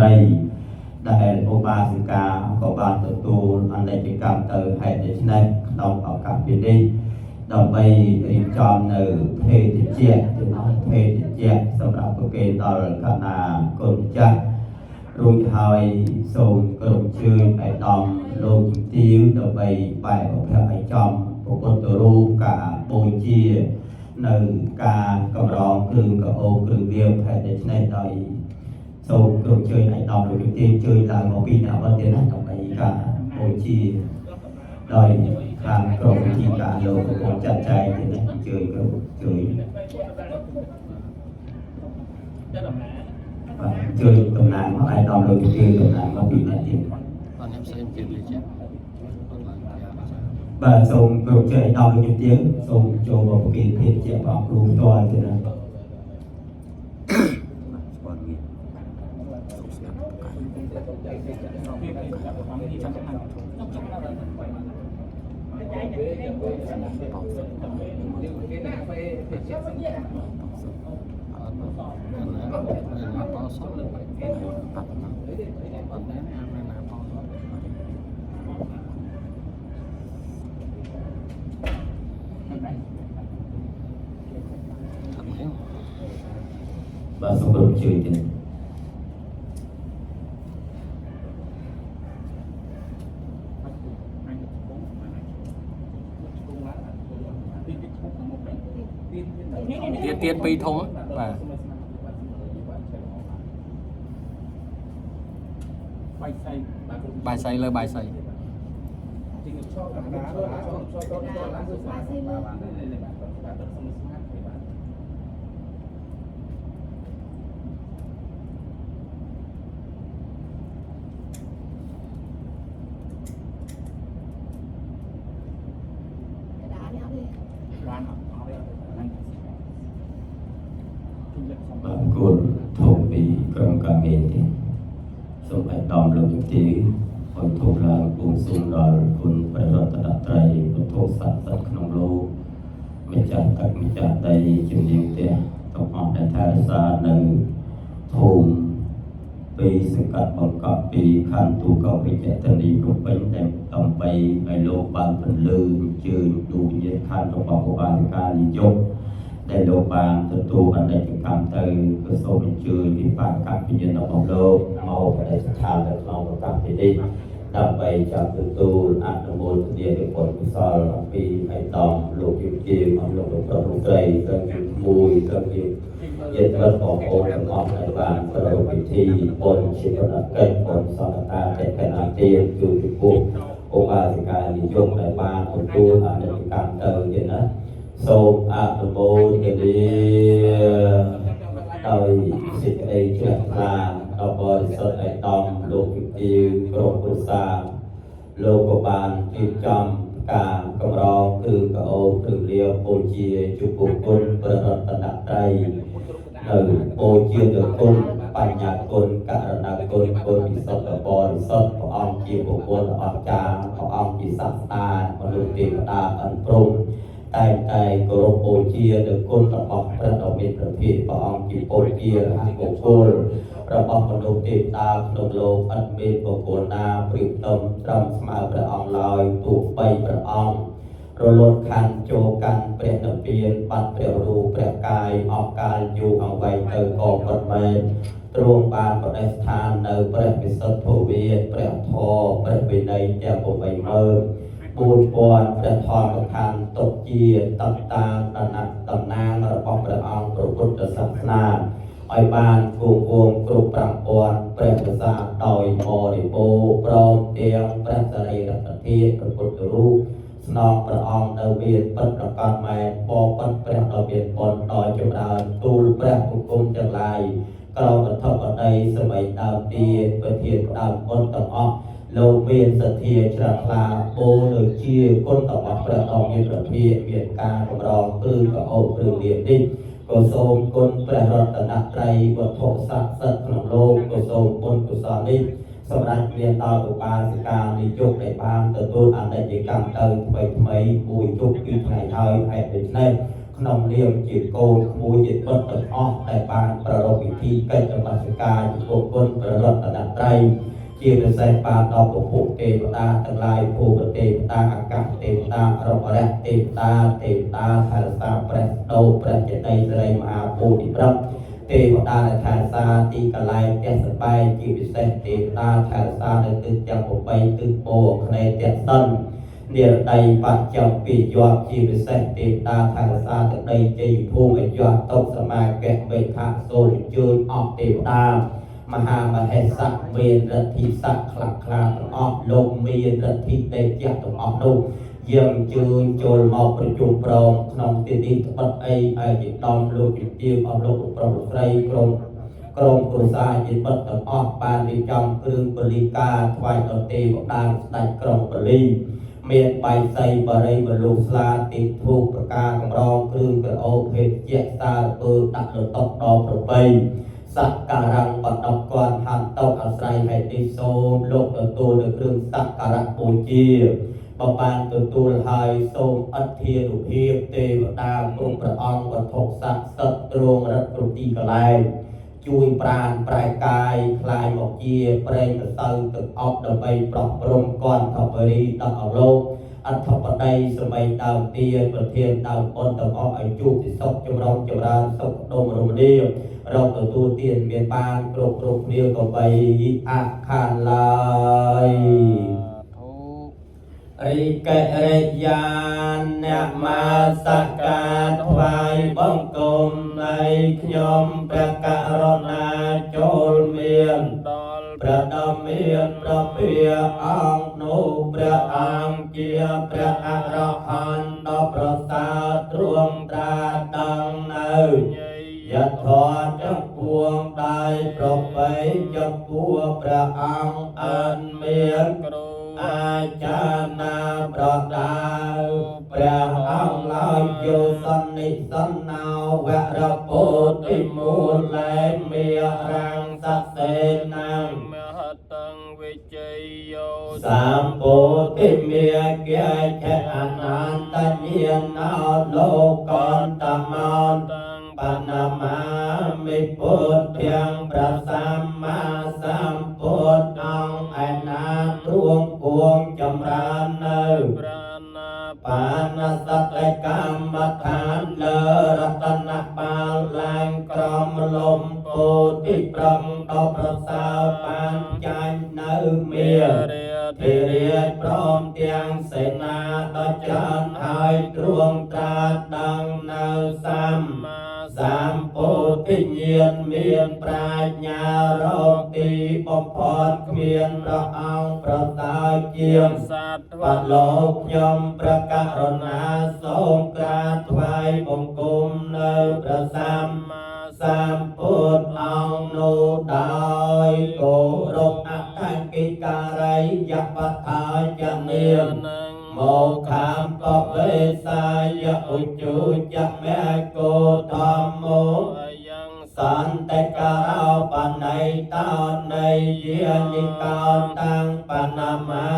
ត្រីដែលឧបាសិកាក៏បានទទួលអនិច្ចកម្មទៅហេតុដូច្នេះក្នុងឱកាសពេលនេះដើម្បីរៀបចំនៅភេទជ្ជៈទៅភេទជ្ជៈសម្រាប់ប្រគេនដល់កណាគុណចាស់រួចហើយសូមគោរពជើញឯកឧត្តមលោកជំទាវដើម្បីបែបភៈឲ្យចំពុទ្ធរូបការបូជានៅការកម្រងគ្រឿងកោគ្រឿងលាបហេតុដូច្នេះដោយសូមគោរពជើញឯកឧត្តមលោកជំទាវជើញឡើងមកពីអ្នកវត្តទៀតណាដើម្បីការបូជាដោយខាងក្រុមវិធីការលោកកំពុងចាត់ចែងទៀតណាជើញគ្រប់ជើញបាទជើញតំណាងមកឯកឧត្តមលោកជំទាវតំណាងមកពីអ្នកទៀត បាទខ្ញុំផ្សេងទៀតលេចាបាទឡើង បាទសូមគោរពជើញដល់លោកជំទាវសូមចូលមកប្រគេនភេទជាព្រះអង្គគ្រូផ្ទាល់ទៀតណា ស្គាល់ងារសូមស្ដាប់កាយបោសុអត់ណាបោសុបតណាអត់ណាណាបោសុអត់មែន បាទសូមគោរពជើញទៀត ទៀតទៀតពីរធំបាទបាយសៃលើបាយសៃ បាទគោលធំពីក្រុមការងារទៀតសូមឯកឧត្តមលោកជំទាវឲ្យធំឡើងពងសូមដល់គុណព្រះរតនត្រ័យពុទ្ធស័ក្តិសិទ្ធិក្នុងលោកម្ចាស់ទឹកម្ចាស់ដីជំនាញផ្ទះទាំងអស់ដែលថែរក្សានៅធំពីសង្កាត់បង្កប់ពីខណ្ឌទូកោវិជ្ជធានីភ្នំពេញដែលដើម្បីឲ្យលោកបានពន្លឺអញ្ជើញទូញាតិខណ្ឌរបស់ឧបាសិកានិយក ដែលលោកបានទទួលអនិច្ចកម្មទៅក៏សូមអញ្ជើញវិបាកវិញ្ញាណរបស់លោកមកបដិស្ថាននៅក្នុងឱកាសនេះដើម្បីចាំទទួលអនុមោទនានៃបុណ្យកុសលអំពីឯកឧត្តមលោកជំទាវអស់លោកប្រុសលោកស្រីទាំងជាក្មួយទាំងជាញាតិមិត្តបងប្អូនទាំងអស់ដែលបានប្រារព្ធពិធីបុណ្យជាប្រកិច្ចបុណ្យសន្តាតេកណាទានជូនចំពោះឧបាសិកានិយមដែលបានទទួលអនិច្ចកម្មទៅទៀតណា សូមអនុមោទនាដោយសេចក្តីជ្រះថ្លាដល់បរិសុទ្ធឯកឧត្តមលោកជំទាវក្រុមគ្រួសារលោកក៏បានរៀបចំការកម្រងគ្រឿងកោគ្រឿងលាបូជាចំពោះគុណព្រះរតនត្រ័យនៅបូជាទៅគុណបញ្ញាគុណករណាគុណគុណវិសុទ្ធបរិសុទ្ធព្រះអង្គជាបុគ្គលអស្ចារ្យព្រះអង្គជាសាស្តាមនុស្សទេវតាអិនព្រំ តែងតែគោរពបូជានៅគុណរបស់ព្រះដ៏មានព្រះភិក្ខព្រះអង្គជាពុទ្ធជារហបុគ្គលរបស់មនុស្សទេវតាក្នុងលោកឥតមានបុគ្គលណាប្រៀបផ្ទឹមត្រឹមស្មើព្រះអង្គឡើយទោះបីព្រះអង្គរលត់ខណ្ឌចូលកាន់ព្រះនិព្វានបាត់ព្រះរូបព្រះកាយអស់កាលយូរអង្វែងទៅក៏ពិតមែនទ្រង់បានបដិស្ថាននៅព្រះវិសុទ្ធវិទ្យព្រះធម៌ព្រះវិន័យទាំង84000ព្រះធម្មខណ្ឌទុកជាតតាតនៈតំណាងរបស់ព្រះអង្គព្រះពុទ្ធសាសនាឲ្យបានគង់វង្សគ្រប់5000ព្រះប្រសាទដោយបរិបូរណ៍ព្រមទាំងព្រះសរីរកធាតុព្រះពុទ្ធរូបស្នងព្រះអង្គនៅមានពិតប្រកបមែនបបិទ្ធព្រះដ៏មានបុណ្យដោយចម្រើនទូលព្រះបង្គំទាំងឡាយក្រមអធិបតីសម័យដើមទានប្រធានដើមបុណ្យទាំងអស់ លោកមានសទ្ធាជ្រះថ្លាពោលដូចជាគុណរបស់ព្រះដ៏មានព្រះភិក្ខមានការកម្រងគ្រឿងកោគ្រឿងលាបនេះក៏សូមគុណព្រះរតនត្រ័យវត្ថុស័ក្តិសិទ្ធិក្នុងលោកក៏សូមបុណ្យកុសលនេះសម្រាប់មានដល់ឧបាសិកានិយុគដែលបានទទួលអនិច្ចកម្មទៅថ្មីថ្មីមួយជប់ពីថ្ងៃហើយហេតុដូច្នេះ ក្នុងនាមជាកូនក្មួយជាបុត្រទាំងអស់ដែលបានប្រារព្ធពិធីកិច្ចនមស្ការចំពោះគុណព្រះរតនត្រ័យជាពិសេសបានដល់ពពុទេវតាទាំងឡាយភូមិទេវតាអាកាសទេវតាអរុបរៈទេវតាទេវតាថែរក្សាព្រះដោព្រះចេតិយសិរីមហាពោធិព្រឹក្សទេវតាដែលថែរក្សាទីកន្លែងផ្ទះសម្បែងជាពិសេសទេវតាថែរក្សានៅទិសទាំង8ទិសពោអគ្នេយ៍ទសិននិរតីបច្ចំពីយប់ជាពិសេសទេវតាថែរក្សាទឹកដីជ័យភូមិឲ្យយប់តុសមាគៈមេថៈសូមអញ្ជើញអស់ទេវតាមហាមហេសៈមានរិទ្ធិស័កខ្លះខ្លាទាំងអស់លោកមានរិទ្ធិតេជៈទាំងអស់នោះយើងអញ្ជើញចូលមកប្រជុំព្រមក្នុងទីនេះត្បិតអីឯកឧត្តមលោកជំទាវអស់លោកប្រុសលោកស្រីក្រុមក្រុមគ្រួសារជាបុត្រទាំងអស់បានរៀបចំគ្រឿងពលិកាថ្វាយដល់ទេវតាស្ដេចក្រុងពលីមានបាយសីបរិបលូស្លាទីធូបប្រការកម្រងគ្រឿងក្រអូបភេទជ្ជៈសារពើដាក់លតុកដល់ប្រពៃសក្ការៈបដកនហន្តោអាស្រ័យហេតុនេះសូមលោកទទួលនៅគ្រឿងសក្ការៈបូជាបើបានទទួលហើយសូមអធិនុភាពទេវតាគ្រប់ព្រះអង្គវត្ថុស័ក្តិសិទ្ធិទ្រង់រិទ្ធគ្រប់ទីកន្លែងជួយប្រានប្រែកាយคลายមកជាប្រេងម្សៅទឹកអប់ដើម្បីប្រោះព្រំគន្ធពរីដល់អលោកអធិបតីសម័យដើមទានប្រធានដើមបុណ្យទាំងអស់ឲ្យជួបទីសុខចម្រុងចម្រើនសុខដុមរមនារកទទួលទានមានបានគ្រប់គ្រប់គ្នាក៏បីអខានឡើយ ធូ រិករិយានមាសការថ្វាយបង្គំនៃខ្ញុំព្រះករុណាចូលមាន ដល់ ព្រះដ៏មានព្រះភិអង្គនោះព្រះអង្គជាព្រះអរហន្តដ៏ប្រសើរទ្រង់ត្រាស់ដឹងនៅ ញយ យធម៌ចំពួងដោយប្រពៃចំពោះព្រះអង្គអនមាន គ្រូ អាចារ្យណាប្រដៅព្រះអង្គឡើយយោសន្និសន្នោវរពុទ្ធិមូលែមេរាំងសសេនាង មហតੰវិជ័យយោ សម្ពុទ្ធិមេគាឆអនន្តញាណោលោកន្តមោ តាំង បណមាមិពុទ្ធាំព្រះសម្មាសម្ពុទ្ធអង្គឯណាទ្រង់គួងចម្រើននៅ ប្រាណា បាណសតិកម្មដ្ឋានលើរតនបាលឡើងក្រមលំពោធិប្រឹងដ៏ប្រសើរបានចាញ់នៅមា រា ធិរាជព្រមទាំងសេនាដ៏ច្រើនហើយទ្រង់ត្រាស់ដឹងនៅសម្ មា សម្ពុទ្ធិញាណមានប្រាជ្ញារកទីបំផុតគ្មានព្រះអង្គប្រសើរជាង សត្វ បាត់លោកខ្ញុំព្រះករុណាសូមក្រាបថ្វាយបង្គំនៅព្រះសម្ មា សម្ពុទ្ធអង្គនោះដោយគោរពអតង្គិការិយបថាចនាម នឹង មកខាមបវេសាយឧជុចមេគោធម្មោ អយ៉ាង សន្តិការោបណៃតោនៃយានិកោតាំងបណមា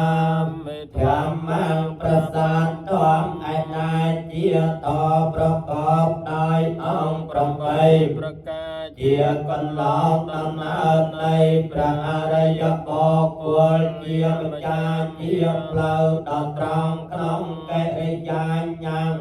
មិ ធម្មងប្រសាទធម៌ឯណាជាតប្រកបដោយអង្គ8 ប្រកាស ជាកន្លងដំណើរនៃព្រះអរិយបុគ្គលជាម្ចាស់ជាផ្លូវដ៏ត្រង់ក្នុងកិរិយាញ៉ាំង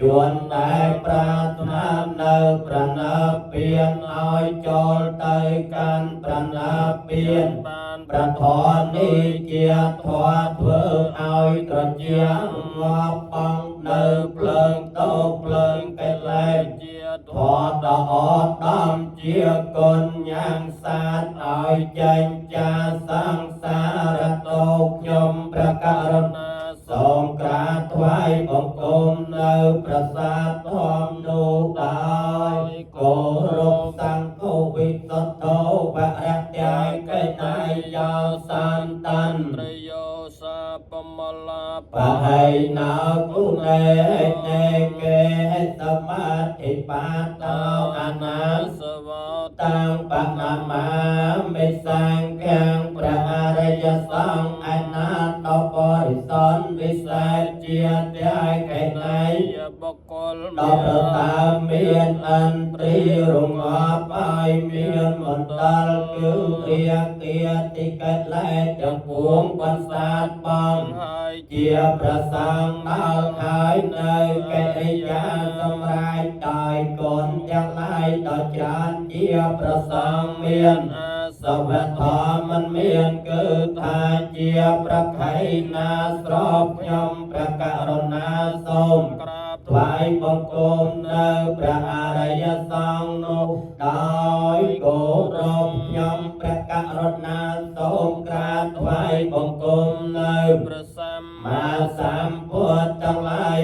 ជួនដែលប្រាថ្នានៅព្រះនិព្វានឲ្យចូលទៅកាន់ព្រះនិព្វាន បាន ព្រះធម៌នេះជាធម៌ធ្វើឲ្យត្រជាងាប់បងនៅភ្លើងតោភ្លើងកិលេស ជា ធម៌ដ៏អដំជាគុណញ៉ាំងសាទឲ្យចេញចាសង្សារតោខ្ញុំព្រះករុណា ណា សូមក្រាបថ្វាយបង្គំនៅប្រាសាទធម៌នោះដោយគោរពសង្ឃវិសុទ្ធោវរៈតាយកណៃយោសន្តាន ត្រយោសាពមលា បហៃណោគុណេនេកេសមាធិបាតោអនា សវោ តាំងបណមាមិសង្ឃាំព្រះអរិយសង្ឃអនាតបរិសន្ទវិសេសជាតាយកណៃ យ បុគ្គល ដល់ប្រតាមមានអន្ទ្រីរងាប់ហើយមានមណ្ឌលគឺគ្រាគាតិកិលេសទាំងពួងបន្សាតបង ហើយ ជាប្រសងដល់ហើយនៅកិរិយាសម្រាប់ដោយកូនទាំងឡាយដ៏ច្រើនជាប្រសងមាន អា សវធមមិនមានគឺថាជាប្រខៃណាស្របខ្ញុំព្រះករុណាសូម ក្រាប ថ្វាយបង្គំនៅព្រះអរិយសង្ឃនោះដោយគោរពខ្ញុំព្រះករុណាសូមក្រាបថ្វាយបង្គំនៅ ព្រះសម្ មាសម្ពុទ្ធទាំងឡាយ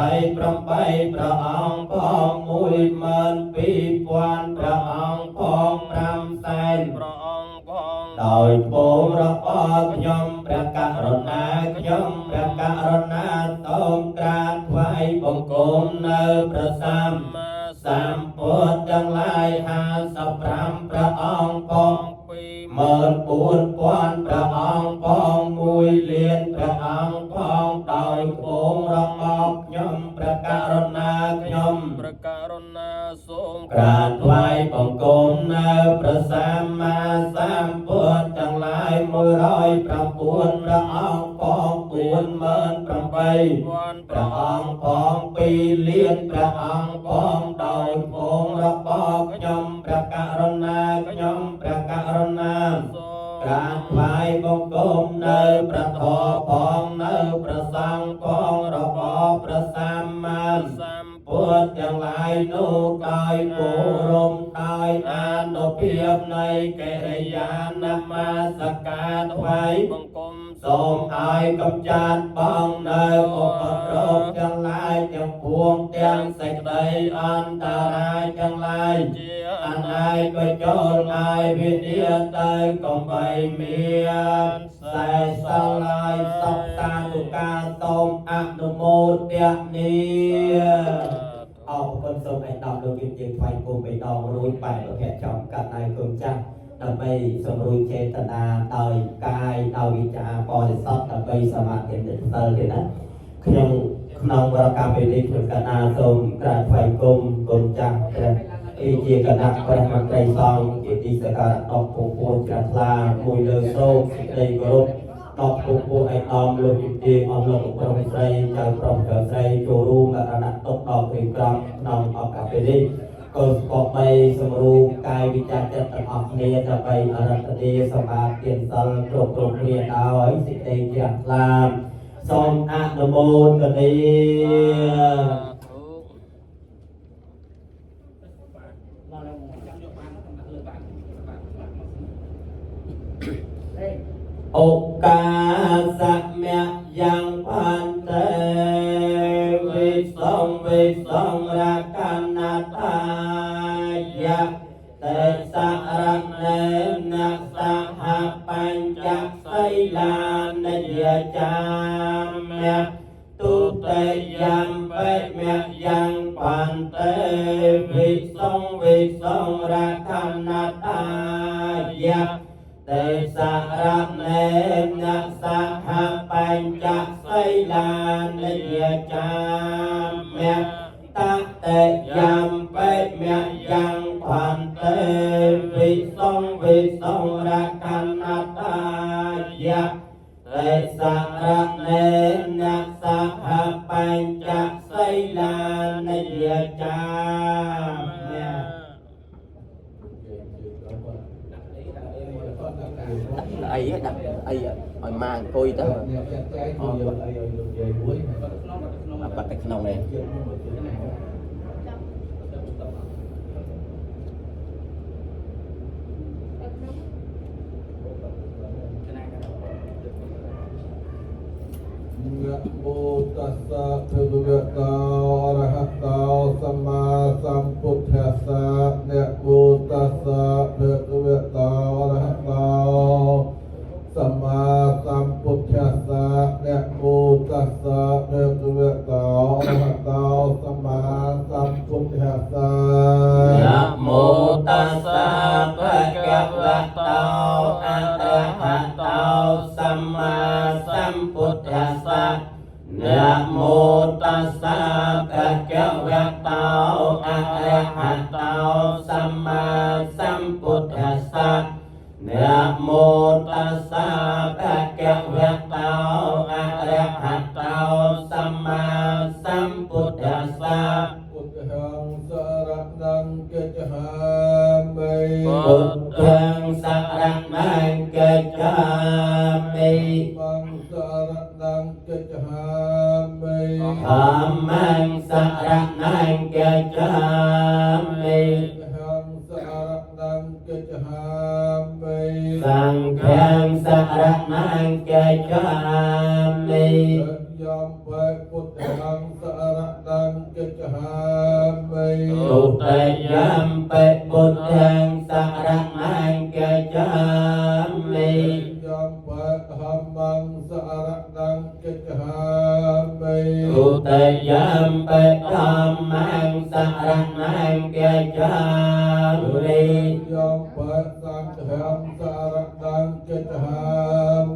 28ព្រះអង្គផង12000ព្រះអង្គផង5សែន ព្រះអង្គផង ដោយពងរបស់ខ្ញុំព្រះករុណាខ្ញុំព្រះករុណាសូមក្រាបថ្វាយបង្គំនៅព្រះសម្ មា សម្ពុទ្ធទាំងឡាយ55ព្រះអង្គផង ពី 14000ព្រះអង្គផង1លានព្រះអង្គផងដោយពងរបស់ខ្ញុំព្រះករុណាខ្ញុំ ព្រះករុណាសូម ក្រាបថ្វាយបង្គំនៅព្រះសម្មាសម្ពុទ្ធទាំងឡាយ109ព្រះអង្គផង48000 ពាន់ ព្រះអង្គផង2លានព្រះអង្គផងដោយពងរបស់ខ្ញុំព្រះករុណាខ្ញុំព្រះករុណា សូម ក្រាបថ្វាយបង្គំនៅព្រះធម៌ផងនៅព្រះសង្ឃផងរបស់ព្រះសម្មា សម្ ពុទ្ធទាំងឡាយនោះដោយគោរពដោយអានុភាពនៃកិរិយានមស្ការថ្វាយ បង្គំ សូមឲ្យកំចាត់បងនៅឧបទ្រពទាំងឡាយទាំងពួងទាំងសេចក្តីអន្តរាយទាំងឡាយ ជា អន័យក៏ចូលឲ្យវិនិយទៅកុំបីមានសែសល់ឡើយសពសាទុកាសូមអនុមោទនា អរគុណសូមឯកឧត្តមលោកជំទាវថ្វាយគុំបីដងរួចបែរភៈចំកាត់ណៃគុំចាស់ដើម្បីសម្រួចចេតនាដោយកាយដោយវិចារបរិសុទ្ធដើម្បីសមាធិនិសិលទេណាខ្ញុំក្នុងវរកម្មពេលនេះខ្ញុំកណាសូមក្រាបថ្វាយគុំគុំចាស់ព្រះអេជាគណៈព្រះមន្ត្រីសង្ឃជាទីសក្ការៈដ៏ពងពោះជ្រះថ្លាមួយលើសូមសេចក្តីគោរព ដល់ពងពោះឯកឧត្តមលោកជំទាវអស់លោកប្រុសស្រីចៅប្រុសចៅស្រីចូលរួមមរណៈទុកដល់គ្រីក្រំក្នុងឱកាសពេលនេះក៏គប្បីសម្រូបកាយវិចារចិត្តទាំងអស់គ្នាដើម្បីអរតនីសម្បាទានសិលគ្រប់គ្រប់គ្នាដោយសេចក្តីជ្រះថ្លាសូមអនុមោទនា ធុ ឱកាសមៈយ៉ាងផន្តេវិសងវិសងរកណតាយៈតេសរណេនសហបញ្ចសីលានយចាមៈទុតិយំបិមៈយ៉ាងផន្តេវិសងវិសងរកណតាយៈ តេសរណេនសហបញ្ចសីលានយចាមៈតតិយំបិមៈយ៉ាងផន្តេវិសងវិសងរកណតាយៈតេសរណេនសហបញ្ចសីលានយចាមៈ ដាក់អីដាក់អីឲ្យម៉ាអង្គុយទៅ អ្នកចាត់ចែងគឺយកអីឲ្យលោកយាយមួយ អត់បាត់តែក្នុងឯង ទៀតមួយទៀត นะโมตัสสะภะคะวะโตอะระหะโตสัมมาสัมพุทธัสสะนะโมตัสสะภะคะวะโตอะระหะโตสัมมาสัมพุทธัสสะนะโมตัสสะภะคะวะโตอะระหะโตสัมมาสัมพุทธัสสะ นะโมตัสสะภะคะวะโตอะระหะโตสัมมาสัมพุทธัสสะนะโมตัสสะภะ តស្សៈភะคะวะโตอะระหะโตสัมมาสัมพุทธัสสะ ពុទ្ធាំសរណង្កិច្ហាមិ พุทธังสรณังกัจฉามิ มังสรณังกัจฉามิ ธัมมังสรณังกัจฉามิ หังสรณังกัจฉามิ สังฆังสรณังกัจฉามิ ยัมปะพุทธังสรณังกัจฉามิ ตุตยัมปะพุทธังสรณังกัจฉามิ ยัมปะธัมมังสรณังกัจฉามิ ตุตยัมปะธัมมังสรณังกัจฉามิ ยัมปะสังฆังสรณังกัจฉา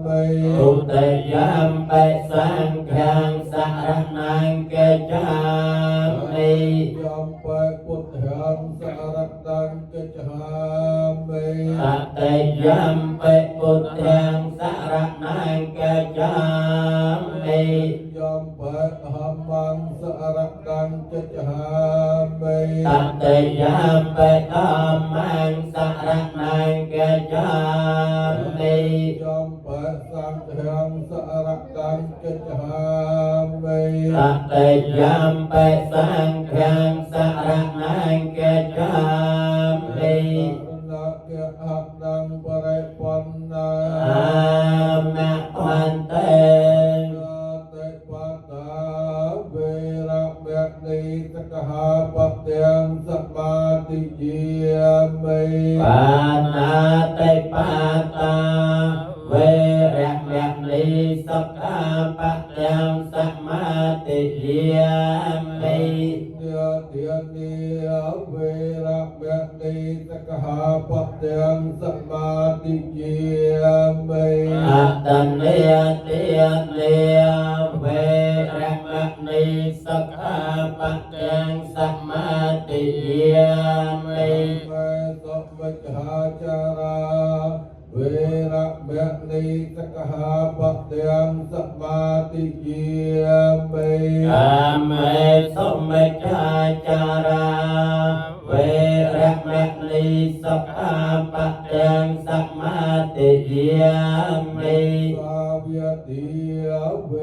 มิ ทุติยัมปะสังฆังสรณังกัจฉามิ ยัมปะพุทธังสรณังกัจฉามิ ตติยัมปะพุทธังสรณังกัจฉามิ ยัมปะธัมมังสรณังกัจฉามิ ตติยัมปะธัมมังสรณังกัจฉามิ ยัมปะสังฆังสรณังกัจฉามิ ตติยัมปะสังฆังสรณังกัจฉามิ นะเกหะนังปริปันนา อามะพันเต นาเตปะตาเวระเมณีสกหาปะเตียงสมาธิเยมิ ปานาติปาตาเวระมะนิสักขาปะยังสมาติยามิ เดียเดียเนียเวระเมณีสกหาปะเตียงสมาธิเยมิ อัตตเนยเตียเนียเวระมะนิสักขาปะยังสมาติยามิ เมสมิจหาจาราเวระเมณีสกหาปะเตียงสมาธิเยมิ กามเมสุมิจฉาจาราเวระมะนิสักขาปะยังสมาติยามิ สาวิติเว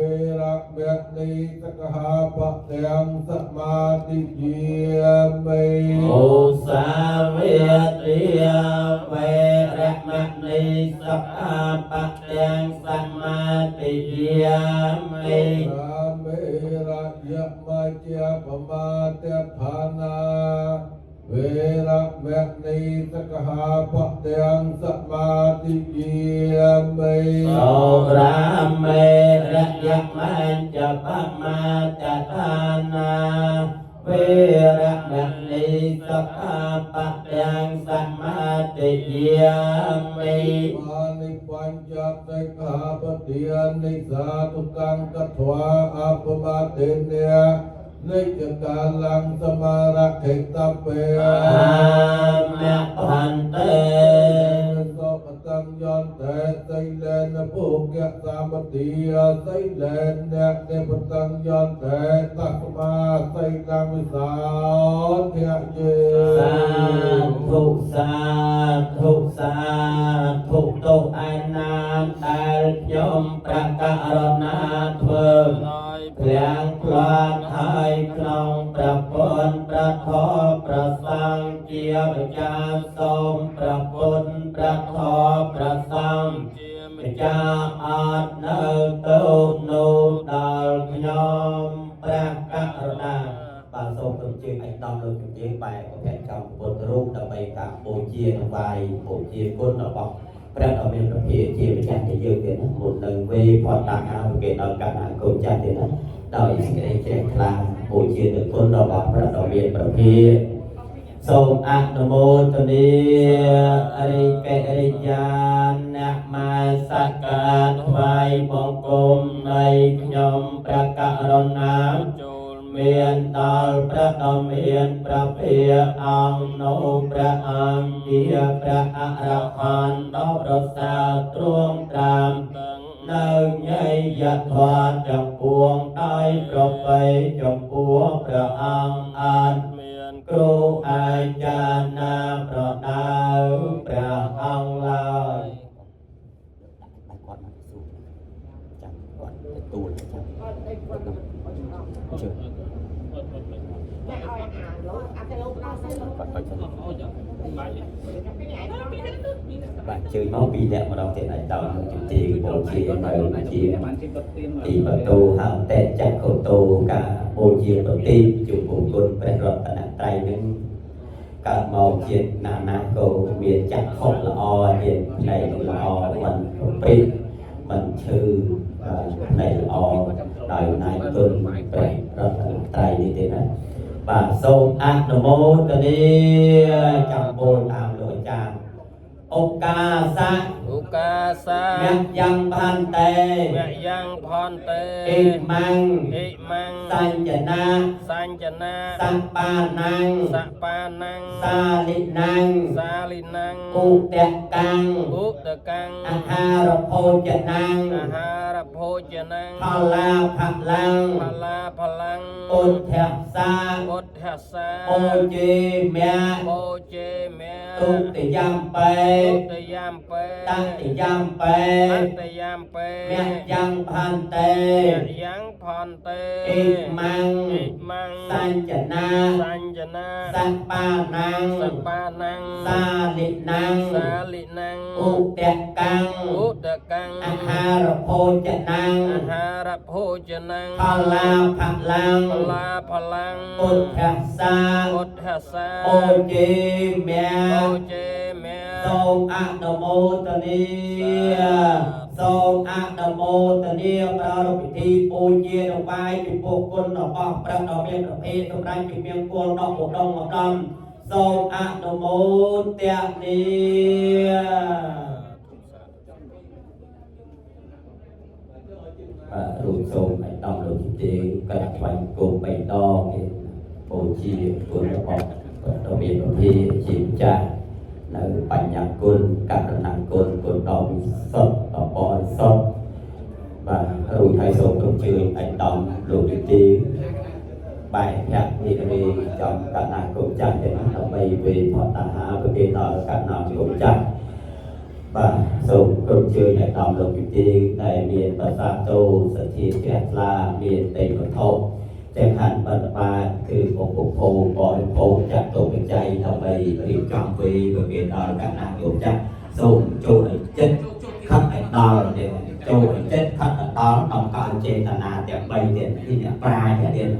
ระเมณีสกหาปะเตียงสมาธิเยมิ โอสาเวติยเวระมะนิสักขาปะยังสมาติยามิ ราเมระยะมาเจปมาเตภานาเวระเมณีสกหาปะเตียงสมาธิเยมิ โสราเมระยะมันจะปะมาจะทานาเวระมะนิสักขาปะยังสมาติยามิ มานิปัญจสิกขาปะเตียนิสาตุกังกัตวาอัปมาเตเนนิจกาลังสมาระเขตเป อามะพันเต โสปตังยอนเตไสเลนภูเกะสามติยไสเลนเนเนปตังยอนเตตัสมาไสตังวิสาเทเย สาธุสาธุสาธุตุไอนาដែលខ្ញុំប្រកាសរណាធ្វើ ព្រាងក្លានហើយក្នុងព្រះពុទ្ធព្រះធម៌ព្រះសង្ឃជាម្ចាស់សូមព្រះពុទ្ធព្រះធម៌ព្រះសង្ឃជាម្ចាស់អត់នៅទោសនោះដល់ខ្ញុំព្រះករុណាបាទសូមគំជើញឯកឧត្តមលោកជំទាវបែរប្រភេទចំពុទ្ធរូបដើម្បីការបូជាថ្វាយបូជាគុណរបស់ព្រះដ៏មានព្រះភិជាម្ចាស់នៃយើងទៀតណាមុននឹងវេផតតាហាប្រគេនដល់កណ្ដាលកូនចាស់ទៀតណាដោយសេចក្តីជ្រះថ្លាបូជានឹងគុណរបស់ព្រះដ៏មានព្រះភិសូមអនុមោទនារិកិរិយានមស្ការថ្វាយបង្គំនៃខ្ញុំព្រះករុណា ចូល មានដល់ព្រះដ៏មានព្រះភិអង្គនោះព្រះអង្គជាព្រះអរហន្តដ៏ប្រសើរទ្រ ទ្រង់ត្រាំនៅញយធម៌ទាំងពួងដោយប្រពៃចំពោះព្រះអង្គអត់ មាន គ្រូអាចារ្យណាប្រដៅព្រះអង្គឡើយ ដាក់គាត់មកសួរចាំគាត់ទទួលចាំជឿគាត់ឲ្យសិន បាទជើញមកពីរអ្នកម្ដងទៀតឯកឧត្តមលោកជំទាវបូជានៅជាទីបន្ទូហន្តៈចក្ខុតោការបូជាប្រទីបចំពោះគុណព្រះរតនត្រ័យនឹងកើតមកជាតិណាណាក៏មានចក្ខុល្អទៀតផ្នែកល្អមិនប្រព្រឹត្តមិនឈឺបាទផ្នែកល្អដោយអំណាចគុណព្រះរតនត្រ័យនេះទេណាបាទសូមអនុមោទនាចាំពោលតាមលោកអាចារ្យ ឱកាសៈ ឧកាសា មយ៉ាងផន្តេ មយ៉ាងផន្តេ អិមੰ អិមੰ សញ្ចនា សញ្ចនា សបាណੰ សបាណੰ សាលិណੰ សាលិណੰ ឧតកាំង ឧតកាំង អាហារភោចនੰ អាហារភោចនੰ ផលាផលាំង ផលាផលាំង ពុទ្ធសា ពុទ្ធសា បូជេមៈ បូជេមៈ ទុតិយំបេ ទុតិយំបេ តតិយំបេ តតិយំបេ មយ៉ាងផន្តេ មយ៉ាងផន្តេ អិមੰ អិមੰ សញ្ចនា សញ្ចនា សបាណੰ សបាណੰ សាលិណੰ សាលិណੰ ឧតកាំង ឧតកាំង អាហារភោចនំ អាហារភោចនំ ផលាផលាំង ផលាផលាំង ពុទ្ធសា ពុទ្ធសា បូជេមៈ បូជេមៈ សូមអនុមោទនាសូមអនុមោទនាប្រារព្ធពិធីបូជាដង្វាយចំពោះគុណរបស់ព្រះដ៏មានប្រភេទសម្រាប់ជំនាញគល់ដ៏ឧត្តមឧត្តមសូមអនុមោទនា បាទរួមសូមឯកឧត្តមលោកជំទាវក្រាបថ្វាយបង្គំបីដងគេបូជាគុណរបស់ព្រះដ៏មានប្រភេទជាម្ចាស់នៅបញ្ញាគុណករណាគុណគុណដ៏វិសុទ្ធដ៏បរិសុទ្ធបាទរួចហើយសូមគោរពជើញឯកឧត្តមលោកជំទាវបែកភៈនិរេចំកណ្ណាគុំចាស់ទាំងដើម្បីវេផតហាប្រគេដល់កណ្ណាគុំចាស់ បាទសូមគោរពជើញឯកឧត្តមលោកជំទាវដែលមានប្រសាទតោសទ្ធាជ្រះថ្លាមានទេវត្ថុចេះហាន់បិណ្ឌបាតគឺឧបភោគបរិភោគចាត់ទុកបច្ច័យដើម្បីរៀបចំវេប្រគេនដល់កណ្ណាលោកចាស់សូមចូលឲ្យចិត្តខិតឲ្យដល់ទៀតចូលឲ្យចិត្តខិតឲ្យដល់តម្កល់ចេតនាទាំង3ទៀតនេះអ្នកប្រាជ្ញទៀត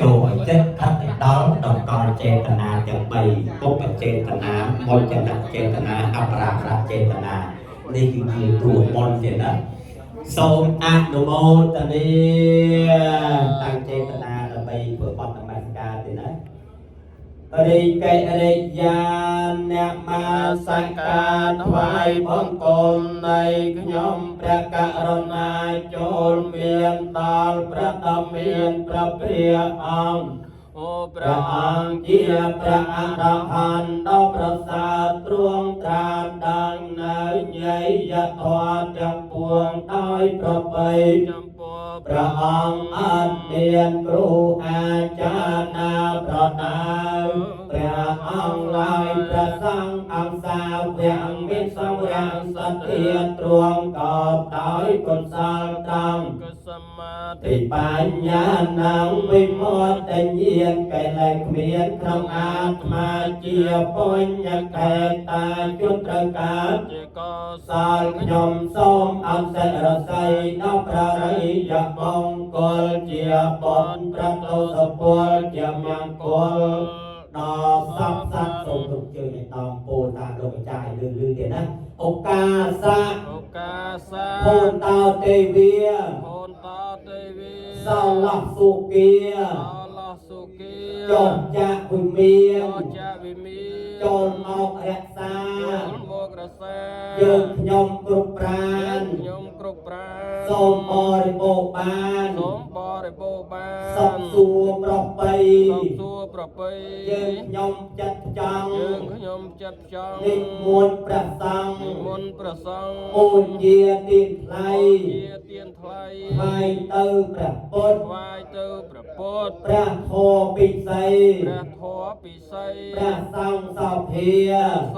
ចូលឲ្យចិត្តខិតឲ្យដល់តម្កល់ចេតនាទាំង3ពុបចេតនាមចនចេតនាអបរាប្រចេតនានេះគឺជាតួបុណ្យទៀតណាសូមអនុមោទនាតាំងចេតនាដើម្បីធ្វើបទនមស្ការទៀតណារិកិរិយាអ្នកមាសង្ការថ្វាយបង្គំនៃខ្ញុំព្រះករុណាចូលមានដល់ព្រះដ៏មានព្រះភិអង្គ អូ ព្រះ ព្រះ អង្គជាព្រះអរហន្តដ៏ប្រសើរទ្រង់ត្រាស់ដឹងនៅញយធម៌ទាំងពួងដោយប្រពៃ ចំពោះ ព្រះអង្គអត់មានគ្រូអាចារ្យណាប្រដៅព្រះអង្គឡើយព្រះសង្ឃអង្គសាវៈមានសង្រាំងសទ្ធាទ្រង់កបដោយគុណសាលត្រង់ កសមាធិ តិបញ្ញានំវិមុតតិញាណកិលេសគ្មានក្នុងអាត្មាជាបញ្ញកេតាជនត្រូវការ ជាកុស សាលខ្ញុំសូមអន្សិរស័យដល់ព្រះរិយមង្គលជាបុណ្យព្រះទោសពលជាមង្គលដល់សពសត្វសូមគ្រប់ជើងឲ្យតំពោលតាមលោកម្ចាស់ឲ្យលឺលឺទៀតណាឱកាសៈ ឧកាសា ភូនតោទេវី ភូនតោទេវី សោលះសុគា សោលសុគា ចុះចាកវិមាន ចុះចាវិមាន ចូលមករក្សា ចូលមករក្សា យើងខ្ញុំគ្រប់ប្រាណ ខ្ញុំគ្រប់ប្រាណ សូមបរិបូរណ៍បាន សូមបរិបូរណ៍បាន សុខសួរប្របី សុខសួរប្រពៃ យើងខ្ញុំចិត្តចង់ យើងខ្ញុំចិត្តចង់ និមន្តព្រះសង្ឃ និមន្តព្រះសង្ឃ បូជាទៀនថ្លៃ ជាទៀនថ្លៃ ថ្វាយទៅព្រះពុទ្ធ ថ្វាយទៅព្រះពុទ្ធ ព្រះធម៌ពិសី ព្រះធម៌ពិសី ព្រះសង្ឃសោភា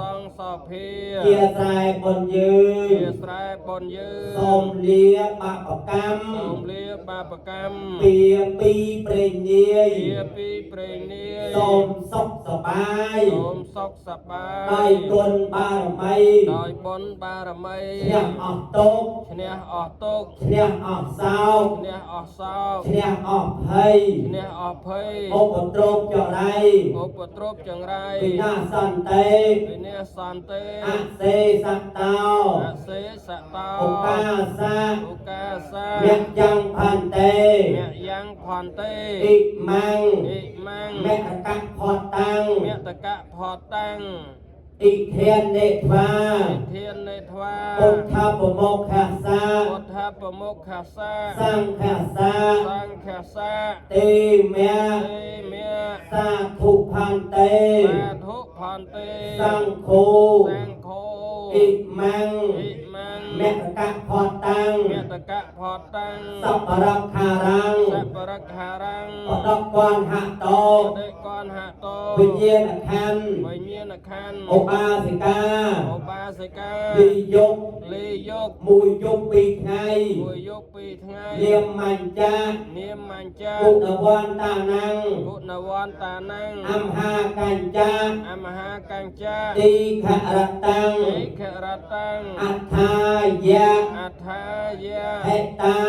សង្ឃសោភា ជាស្រែបុណ្យយើ ជា ង ស្រែបុណ្យយើង សូមលាបាបកម្ម សូមលាបាបកម្ម ពីពីព្រេងនាយ ជាពីព្រេងនាយ សូមសុខសប្បាយ សូមសុខសប្បាយ ដោយគុណបារមី ដោយបុណ្យបារមី ឈ្នះអស់ទុក្ខ ឈ្នះអស់ទុក្ខ ឈ្នះអស់សោក ឈ្នះអស់សោក ឈ្នះអស់ភ័យ ឈ្នះអស់ភ័យ ឧបទ្រពចរៃ ឧបទ្រពចង្រៃ វិនាសសន្តិ វិនាសសន្តិ អសេសតោ អសេសតោ ឧកាសា ឧកាសា មគ្យ៉ាងផន្តិ មយ៉ាងផន្តិ អិមੰ អិមੰ មគ្គផតាំង មតកៈផតាំង អិធាននិថ្វា និធាននិថ្វា ពុទ្ធប្រមុខសា ពុទ្ធប្រមុខសា សង្ឃសា សង្ឃសា ទេមៈ ទេមៈ សាធុផន្តិ សាធុផន្តិ សង្ឃោ សង្ឃោ អិមੰ អិមੰ មគ្គផតាំង មតកៈផតាំង សប្បរខារាំង សប្បរខារាំង បដកនហតោ បដិកនហតោ វិញ្ញាណខណ្ឌ វិញ្ញាណខណ្ឌ ឧបាសិកា ឧបាសិកា លីយុគ លីយុគ មួយយប់ពីរថ្ងៃ មួយយប់ពីរថ្ងៃ នាមមញ្ចា នាមមញ្ចា គុណវន្តានំ គុណវន្តានំ អមហាកញ្ចា អមហាកញ្ចា ទីខរតាំង ទីខរតាំង អត្ថាយៈ អត្ថាយៈ ហេតា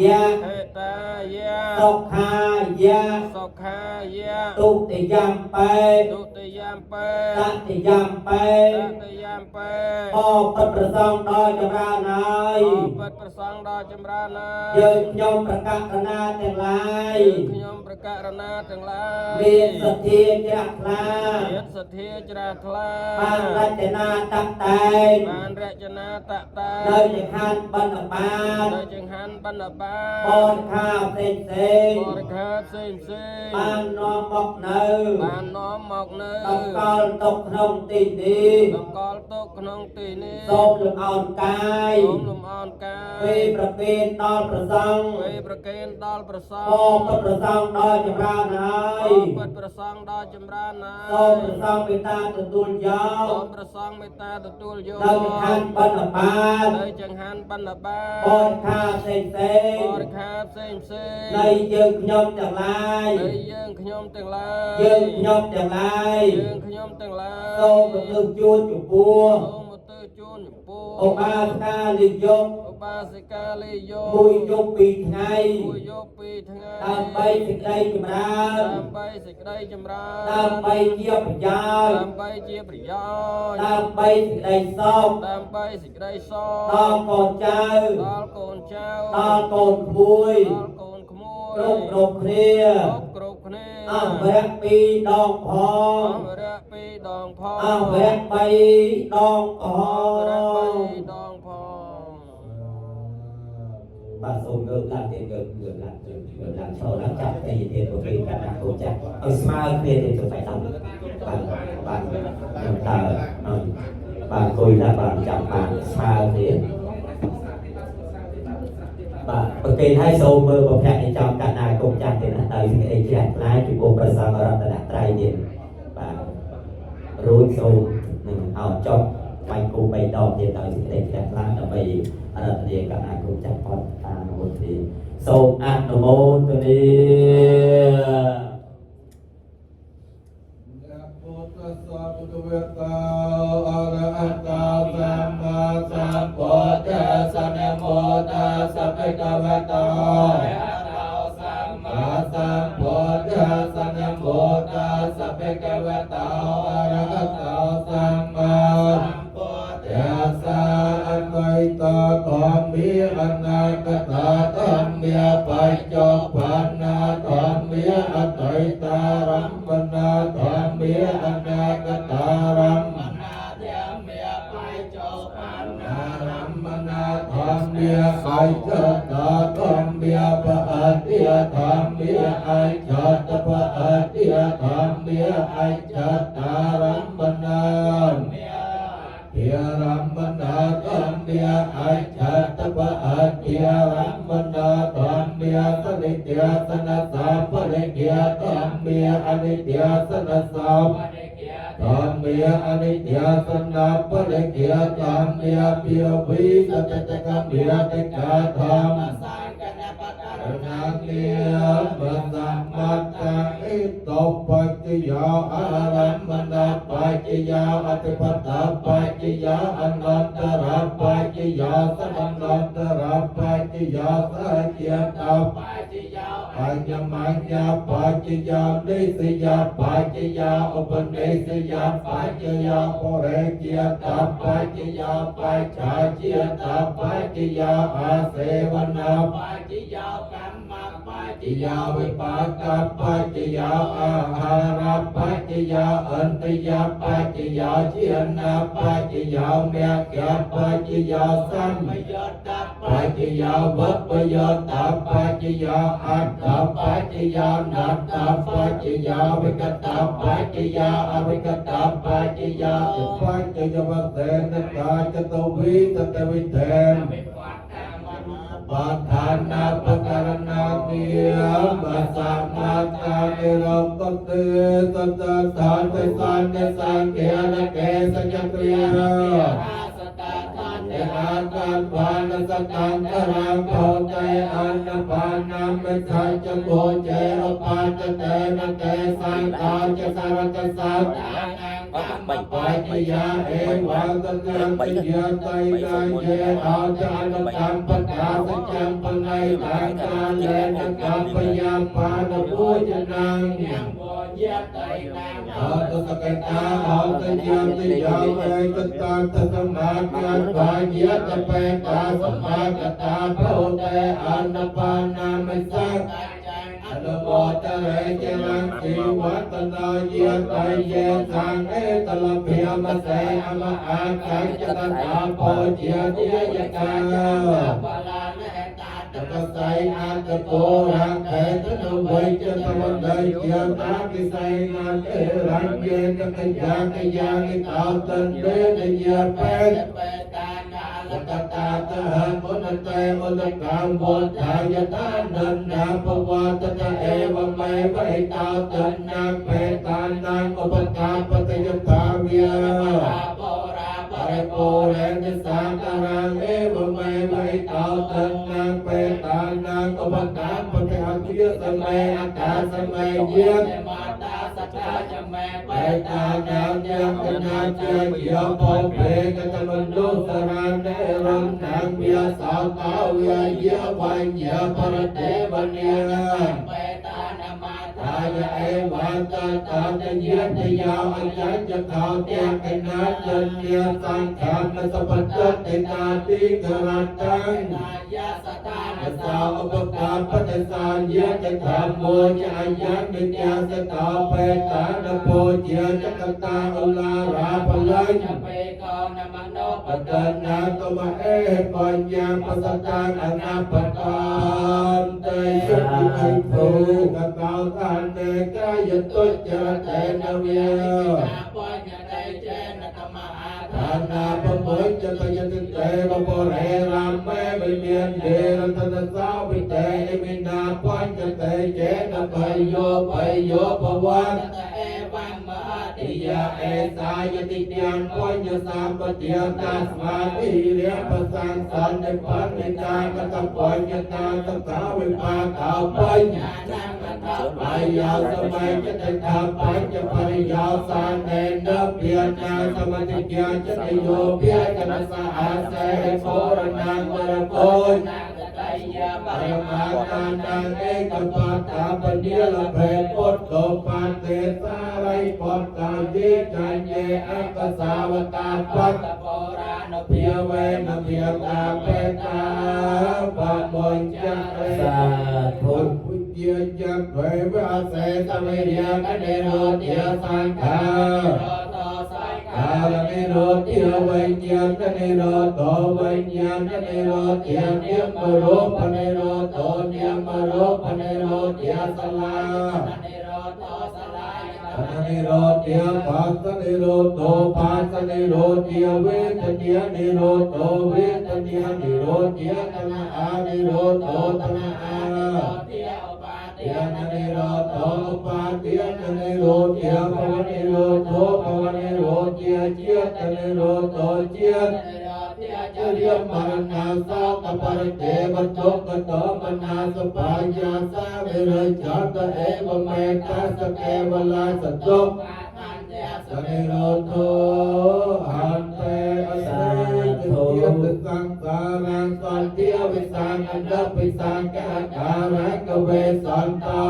យៈ ហេតាយៈ សុខាយៈ សុខាយៈ ទុតិយំបេ ទុតិយំបេ តតិយំបេ តតិយំបេ អបិតប្រសងដល់ចម្រើនហើយ អបិតប្រសងដល់ចម្រើនហើយ យើងខ្ញុំប្រកាសកណាទាំងឡាយ យើងខ្ញុំប្រកាសណាទាំងឡាយ មានសទ្ធាជ្រះថ្លា មានសទ្ធាជ្រះថ្លា បានរចនាតាក់តែង បានរចនាតតែង នៅចង្ហាន់បណ្ឌបាត នៅចង្ហាន់បណ្ឌបា ប ត រិខាផ្សេងផ្សេង បរិខាផ្សេងផ្សេង បាននាំមកនៅ បាននាំមកនៅ តម្កល់ទុកក្នុងទីនេះ តម្កល់ទុកក្នុងទីនេះ សូមលំអោនកាយ សូមលំអោនកាយ ពេលប្រគេនដល់ប្រសង្ឃ ពេលប្រគេនដល់ប្រសង្ឃ បបិទ្ធប្រសង្ឃដល់ចម្រើនហើយ បិទប្រសង្ឃដល់ចម្រើនហើយ សូមប្រសង្ឃមេត្តាទទួលយក សូមប្រសង្ឃមេត្តាទទួលយក នៅចង្ហាន់បណ្ឌបាត នៅចង្ហាន់បណ្ឌបាត បរិខាផ្សេងផ្សេង បរិខាផ្សេងផ្សេង នៃយើងខ្ញុំទាំងឡាយ នៃយើងខ្ញុំទាំងឡាយ យើងខ្ញុំទាំងឡាយ យើងខ្ញុំទាំងឡាយ សូមរំលឹកជួនចំពោះ សូមឧទ្ទិសជូនចំពោះ ឧបាសិកាលិយុគ ឧបាសិកាលិយោ មួយយប់ពីរថ្ងៃ មួយយប់ពីរថ្ងៃ ដើម្បីសេចក្តីចម្រើន ដើម្បីសេចក្តីចម្រើន ដើម្បីជាប្រយោជន៍ ដើម្បីជាប្រយោជន៍ ដើម្បីសេចក្តីសុខ ដើម្បីសេចក្តីសុខ ដល់កូនចៅ ដល់កូនចៅ ដល់កូនក្មួយ ដល់កូនក្មួយ គ្រប់គ្រប់គ្នា គ្រប់គ្រប់គ្នា អស់វរៈពីរដងផង អស់វរៈពីរដងផង អស់វរៈបីដងផ អស់វរៈ ង បីដងផង បាទសូមងើបឡើងទៀតងើបងើបឡើងងើបឡើងឈរឡើងចាប់ទីទៀតប្រគេនកណ្ដាលកូនចាស់ឲ្យស្មើគ្នាទៀតទៅបែកដល់បាទបាទខ្ញុំតើបាទអង្គុយឡើងបាទចាំបានស្មើគ្នាបាទប្រគេនឲ្យសូមមើលប្រភពនៃចំកណ្ដាលកូនចាស់ទៀតណាដោយសេចក្តីជ្រះថ្លាចំពោះព្រះសង្ឃរតនត្រ័យទៀតបាទរួចសូមនឹងឲ្យចុះបាញ់គូបីដងទៀតដោយសេចក្តីជ្រះថ្លាដើម្បីរតនាកណ្ដាលកូនចាស់ផុតតាមមោទនីសូមអនុមោទនា นะโมตัสสะภะคะวะโตอะระหะโตสัมมาสัมพุทธัสสะนะโมตัสสะภะคะวะโตอะระหะโตสัมมาสัมพุทธัสสะนะโมตัสสะภะคะวะโตอะระหะโตสัมมาสัมพุทธัสสะอันไตตาธรรมิอนาคตาธรรมิปัจจุปันนาธรรมิอไตตารัมมนาธรรมิอนาคตารัมมนาธรรมิปัจจุปันนา ธรรมเมียไอชาตาธรรมเมียปะอาเตียธรรมเมียไอชาตปะอาเตียธรรมเมียไอชาตารัมมนานเทียรัมมนาธรรมเมียไอชาตปะอาเตียรัมมนาธรรมเมียสนิเตียสนะสาปะเรเกียธรรมเมียอนิเตียสนะสาธรรมเมียอนิเตียสนะปะเรเกียธรรมเมียเปียวิสตตะกะเมียติกาธรรมนาเนียมสัมมัตตาอิโตปัจจยาอารัมมณปัจจยาอธิปตาปัจจยาอนันตรปัจจยาสัมนันตรปัจจยาสัจจตาปัจจยาปัญญมัญญาปัจจยานิสยาปัจจยาอุปนิสยาปัจจยาปุเรเกียตาปัจจยาปัจฉาเจียตาปัจจยาอาเสวนาปัจจยากัมมปัจจยาวิปากปัจจยาอาหารปัจจยาอันตยาปัจจยาเชียนาปัจจยาเมฆปัจจยาสัมมยตาปัจจยาวัปยตาปัจจยาอัตตาปัจจยานัตตาปัจจยาวิกตาปัจจยาอวิกตาปัจจยาปัจจยวเสนตาจตวิตตวิเทนปะทานาปะการณาเนียมสัมมาตานิโรธเตสัจธานเตสันเตสังเกนะเกสัจเตรียเออาการปานสตังกรังโพเตอันปานามิชัยจโกเจอปาตเตนะเตสังฆาจสารตสัตปัจจยาเอวังตังปิยะไตไตเยอาจารตังปตาสัจจังปนัยตังกาเลนะกัมปยาปานปุจนังอาตสกตาอาตยาติยาเวกตาตสมาการปายะตะเปตาสมากตาโพเตอันปานามิสังอนุโมทเรจรังสีวัตนาเยไตเยสังเอตละเพียมเสอมอาคังจตตาโพเจียเยยกาตะไสอัตโกรังเทตนเวจตวันเดเยตากิไสนันเอรังเยนตยากยานิตาตันเดนเยเปตตตาตหะมุนเตอุตกังโวทายตานันนาภวะตตะเอวเมวะอิตาตันนาเปตานังอุปกาปตยภาเวียปริโปเรนสังการังเอวเมวะอิตาตันนาเปตานังอุปกาปตยเยสมัยอากาสมัยเยเปตานังยังนาเจเยโพเพกตมันดุสรันเนรังนังเมียสาวตาเวียเยวันเยปรเตวันเยทายเอวันตาตาเยตยาอัจฉจะขาวเตกนาเจเนียสังขารสปัจจเตนาติกรัตตังสาอุปกาปตสานยะจะธรรมโมจะยันนิยาสตาเปตานโพเจจะกตาอุลาราปลังปตนาตมะเอปัญญาปสตังอนาปตานเตชะติไอโพกตาทานเนกายตุจระเตนเวียฐานาปะเมยจะตยติเตปะปะเรรามแม่ไม่เมียนเดรัตนสาววิเตมินาปัญจเตเจนะปโยปโยปวันติยาเอสายติยังปัญญสามปเตียตาสมาธิเรียปสังสันนิปันนิตากตปัญญาตาตถาวิปากาปัญญาปายาสมัยจตถาปัญจปริยาสานเนนเปียนาสมัติยาจตโยเปียจนสหเสโพรนังวรโกนปรมาตานังเอกปัตตาปเนียละเพปุตโตปันเตสาไรปตตาเยจันเยอัปสาวตาปัตเพียเวนเพียตาเปตาปะมนจะเร សាធុ วิเยจักเววะเสตเมยะกเนโรเยสังฆา ខារនិរោធិវិញ្ញាណនិរោធវិញ្ញាណនិរោធិនាមរូបនិរោធនាមរូបនិរោធិសលានិរោធិផាសនិរោធផាសនិរោធិវេទនានិរោធវេទនានិរោធិតណ្ហានិរោធតណ្ហាយាននិរោធឧបាទាននិរោធិភវនិរោធភវនិរោធិជាតិនិរោធជាតិចរិយមរណាសោកបរិទេវទុក្ខតមនាសបាយាសាវិរិចតអេវមេតាសកេវលាសតុសនិរោធអន្តេអសេទិយសង្សារំសន្តិវិសាអន្តពិសាកាការកវេសន្តោ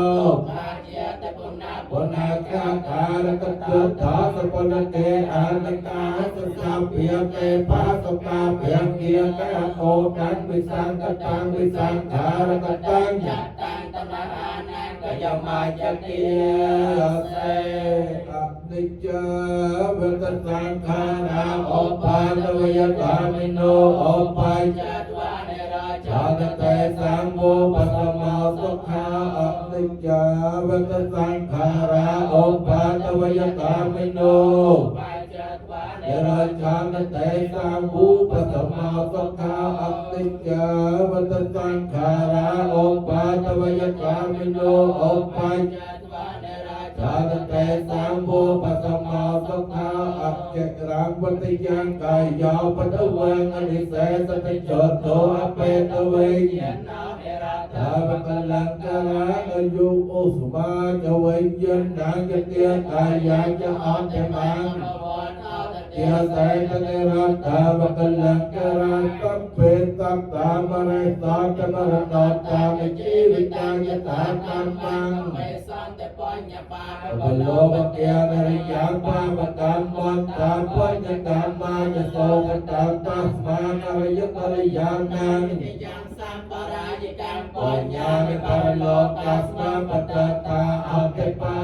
បុណាកាការកតុថាសពុនទេអនកាសសាភិយទេបាសកាភិយគាកោតាំងវិសង្កតាំងវិសង្ខារកតាំងកយមាចតិសេអនិច្ចាវតសង្ខារាឧបាទវយកាមិនោឧបាយចតតេសង្ឃោបតមោសុខាអនិច្ចាវតសង្ខារាឧបាទវយកាមិនោនិរឆានតេសង្ឃោបតមោសុខាអនិច្ចាវតសង្ខារាឧបាទវយកាមិនោឧបាយចតតេសង្ឃោបតមោសុខាអច្ចរាំវតិយ៉ាងកាយោបតវងអនិសេសតិចតោអបេតវេថាវកលង្ការអយុឧស្មាចវេយណាយតិកាយាចអន្តមੰយាសេតនិរតាវកលង្ការកំពេតតាមរិសតមរណតាមជីវិតាយតាកម្មੰបលោបកានរិយាបាបកម្មន្តាបញ្ញកម្មាយសោកតាតាស្មានរិយករិយានាងបញ្ញានិបរលោកាស្មាបតតាអតិបា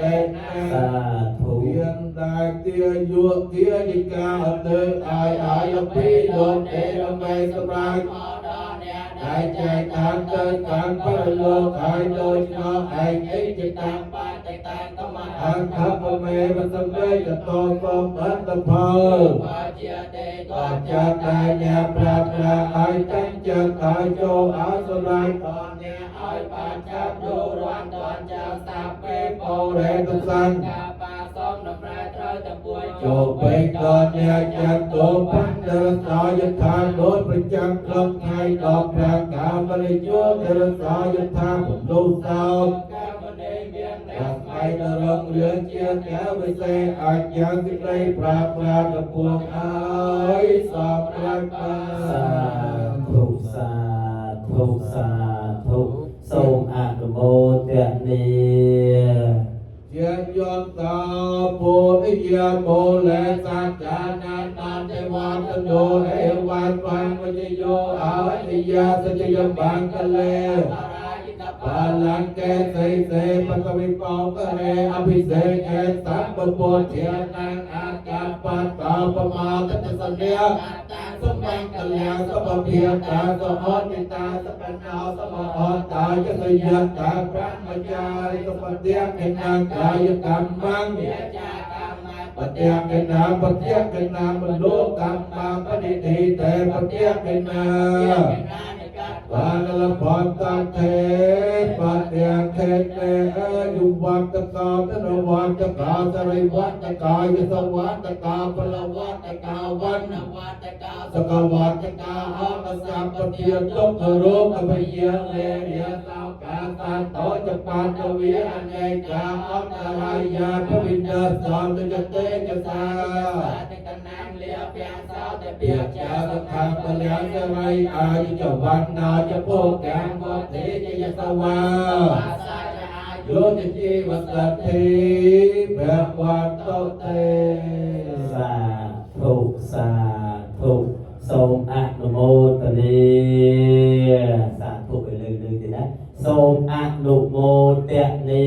តេណា សាធុ ទានដែលទាយុទាយិកាអន្តអាយអាយពីលោកទេរមេសម្រាប់ដែលចែកតាមទៅតាមបរលោកហើយដូចណោះឯងអីជាតាមអង្គពមេវសមេចតោសំអត្តផលបាចាតាញាប្រាថ្នាឲ្យតាំងចិត្តឲ្យចូលឲ្យសម្រាប់តអ្នកឲ្យបានចាប់យករន់តនចាំសាពេបរេទសង្ឃចូលពេកដល់អ្នកចាត់តោបណ្ឌរសាយថាដោយប្រចាំក្នុងថ្ងៃដល់ប្រាកាមរិយោទរសាយថាពំលុសោកាស្មៃដរងរឿងជាកែវវិសេសអញ្ញាសេចក្តីប្រាថ្នាទៅពួងអើយសំប្រាថ្នា សាធុសាធុសាធុសូមអនុមោទនា ជាយន្តោពុទ្ធយាមោលេសច្ចានានន្តវន្តយោអេវត្តបញ្វជយោអរិយាសច្ចយមង្គលេបាលង្កេសីសេបតវិបោករេអភិសេកេសម្បពុទ្ធានងអាកបតោបមាទតសញ្ញាសមង្គលាសពភាតាសហតិតាសកណោសមអន្តាយសយតាប្រមចារិសពតិកណាកាយកម្មੰបតិកណាបតិកណាមលោកម្មបនិធិតេបតិកណាបានលបន្តទេបតិខេតេអយុវត្តកោទនវត្តកោសរិវត្តកាយសវត្តកាពលវត្តកាវណ្ណសកវត្តកាអមសម្ពទាទុក្ខរោគពយាលេរិយសោកាតាតោចបាតវិអនេកាអន្តរាយាពវិញ្ញាសន្តចតេចសាពាចាសខាបលៀសរៃអាយុចវណ្ណាចភោកាមទេជយសវាយោចជីវសទ្ធិភវន្តទេ សាធុសាធុសូមអនុមោទនាសាធុឲ្យលើលើទៀតណាសូមអនុមោទនា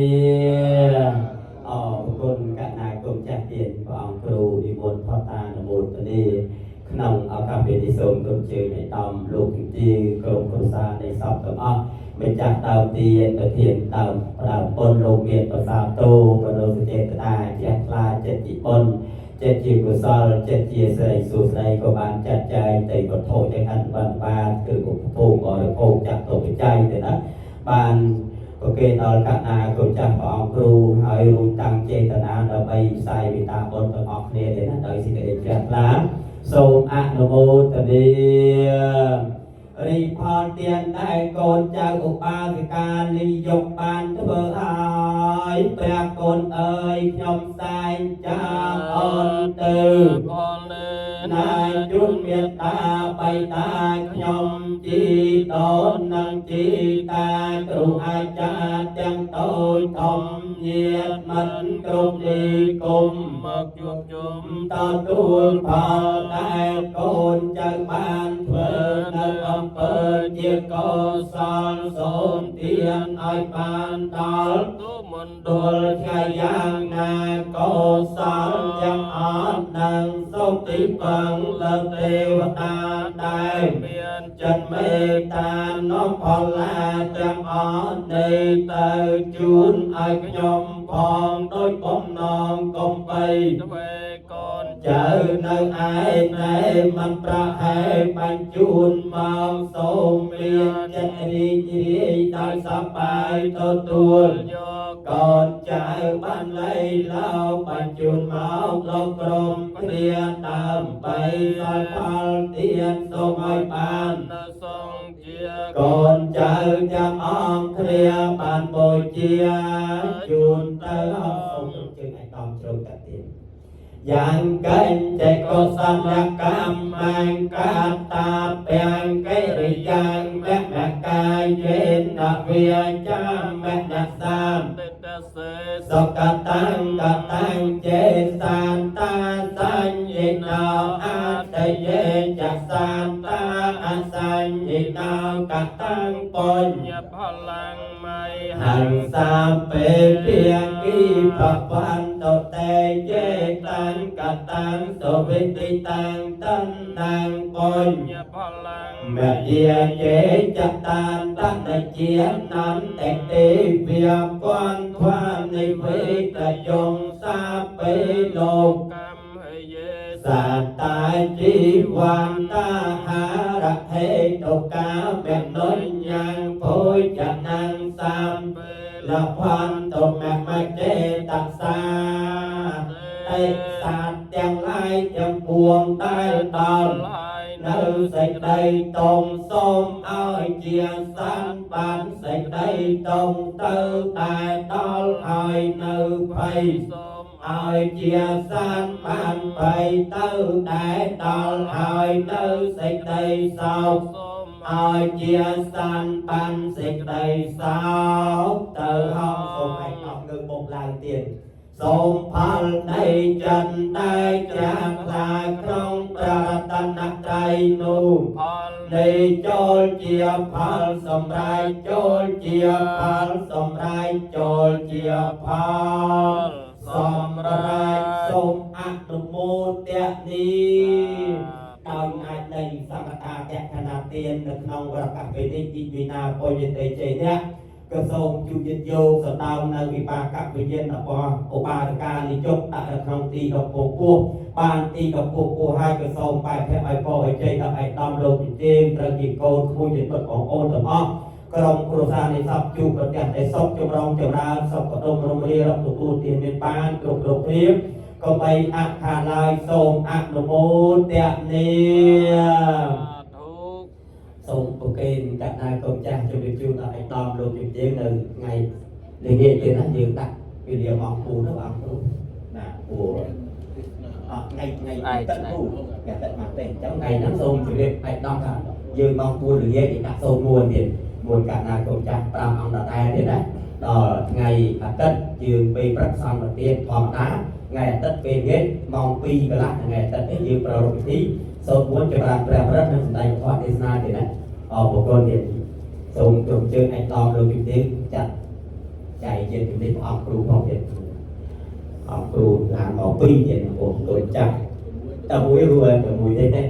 អរគុណកណ្ណាគុំចាស់ទៀតព្រះអង្គគ្រូ ពេលនេះសូមគោរពជើញឲ្យតំលោកជំទាវក្រុមគ្រួសារនៃសពទាំងអស់ម្ចាស់ដើមទានប្រធានដើមផ្ដើមបុណ្យលោកមានប្រសាទតោមនោសចេតនាជ្រះថ្លាចិត្តជាបុណ្យចិត្តជាកុសលចិត្តជាសិរីសួស្តីក៏បានចាត់ចែងទៅវត្ថុទាំងអន្តបានបានគឺឧបភោគបរិភោគចាត់ទុបច្ច័យទៅណាបានប្រគេនដល់កណ្ណាកូនចាស់ព្រះអង្គគ្រូហើយរួចតាំងចេតនាដើម្បីផ្សាយមេត្តាបុណ្យទាំងអស់គ្នាទេណាដោយសេចក្តីជ្រះថ្លាសូមអនុមោទនារីផលទានដែលកូនចៅឧបាសិកាលីយកបានធ្វើឲ្យព្រះគុណអើយខ្ញុំសែងចាអូនទៅ ផលនេះ ណាយជូនមេត្តាបៃតាខ្ញុំជីដូននិងជីតាគ្រូអាចារ្យទាំងតូចធំញាតិមិត្តគ្រប់និគម មកជួបជុំ ទទួលផលដែលកូនចៅបានធ្វើនៅអំពើជាកុសលសូមទានឲ្យបានដល់ ទូមណ្ឌ ដុលថ្ងៃយ៉ាងណាកុសលទាំងអស់នឹងសូមទីពឹងលើទេវតាដែល មាន ចិត្តមេត្តានាំផលឡាទាំងអស់នេះទៅជូនឲ្យខ្ញុំផងដោយបំណងកុំបី ទ្វេកូន ចៅនៅឯណែមិនប្រហែលបញ្ជូនមកសូមមានចិត្តរីករាយដោយសប្បាយទទួល យក កូនចៅបានលៃឡោបញ្ជូនមកលោកក្រុមគ្នាដើម្បីសល់ផលទានសូមឲ្យបាន នៅសង្ឃជា កូនចៅទាំងអង្គគ្នាបានបូជាជូនទៅអរសូមជើងឲ្យដំជ្រោកតាទៀតយ៉ាងកេញចេកុសលកម្មង្កាតាពាំងកិរិយ៉ាងមមកាយេនវាចាមនសាម តិតសេ សុកតាំងកតាំងចេសានតាសញ្ញិណោអត្តយេចសានតាអសញ្ញិណោកតាំងបញ្ញ ញផល្លំមៃ ហង្សាពេភាគីភវន្តតេយេតាំងកតាំងសុវិតិតាំងតណ្ដាំងបញ្ញ ញផល្លំ មយាយេចតានតនជានន្តិទេវិគន្ធានិវេតយងសាពេលោក កម្មហយេ សត្តាជីវន្តាហារហេតុកាមនុញ្ញងភោចនំសាម ពេ លភន្តមមចេតសាតិសត្វទាំងឡាយទាំងពួងដែលដល់ ឡាយ នៅសេចក្តីតងសូមឲ្យជាសន្តិបានសេចក្តីតងទៅតែដល់ហើយនៅភ័យ សូម ឲ្យជាសន្តិបានភ័យទៅតែដល់ហើយនៅសេចក្តីសោក សូម ឲ្យជាសន្តិបានសេចក្តីសោកទៅហងសូមឲ្យអស់ងើបមុខឡើងទៀតសូមផលនៃចិនដែលជ្រះថ្លាក្នុងព្រះរតនត្រ័យនោះ ផល នៃចូលជាផលសម្រេចចូលជាផលសម្រេចចូលជាផលសម្រេចសូមអនុមោទនាដោយអាចនៃសង្ឃតាតខណាទាននៅក្នុងវរកពេលនេះទីវិណាបុញ្ញទេជ័យអ្នកក៏សូមជួយញាតិយោមសណ្ដើមនៅវិបាកវិញ្ញាណរបស់ឧបាសិកានិជុកដាក់នៅក្នុងទីដ៏ពោពោះបានទីដ៏ពោពោះហើយក៏សូមបែបភៈឲ្យពរឲ្យជ័យដល់ឯកឧត្តមលោកជំទាវត្រូវជាកូនក្មួយជាពុតបងប្អូនទាំងអស់ក្រុមគ្រួសារនៃសពជួបប្រទះតែសុខចម្រុងចម្រើនសុខដុមរមរារកទទួលទានមានបានគ្រប់គ្រប់គ្នាកុំបីអខានឡើយសូមអនុមោទនា ធុ សូមប្រគេនកណ្ដាលកូនចាស់ជំរាបជូនដល់ឯកឧត្តមលោកជំទាវនៅថ្ងៃល្ងាចទៀតណាយើងដាក់វេលាម៉ោង4ទៅអង្គគ្រូណាព្រោះអត់ថ្ងៃថ្ងៃទឹកគ្រូគេទឹកមកទេអញ្ចឹងថ្ងៃហ្នឹងសូមជម្រាបឯកឧត្តមថាយើងម៉ោង4ល្ងាចយើងដាក់សូមមួយទៀតមួយកណ្ដាលកូនចាស់5អង្គដដែលទៀតណាដល់ថ្ងៃអាទិត្យយើងពេលព្រឹកសំប្រទៀនធម្មតាថ្ងៃអាទិត្យពេលល្ងាចម៉ោង2កន្លះថ្ងៃអាទិត្យនេះយើងប្រារព្ធពិធីសូត្រមន្តចម្រើនព្រះប្រិទ្ធនិងសម្ដែងធម៌ទេសនាទៀតណាអរគុណទៀតសូមគោរពជើងឯកឧត្តមលោកជំទាវចាត់ចែកជាជំនាញព្រះអង្គគ្រូផងទៀតអង្គគ្រូឡើងមកពីរទៀតបងប្អូនចាស់តែមួយរួចតែមួយទេ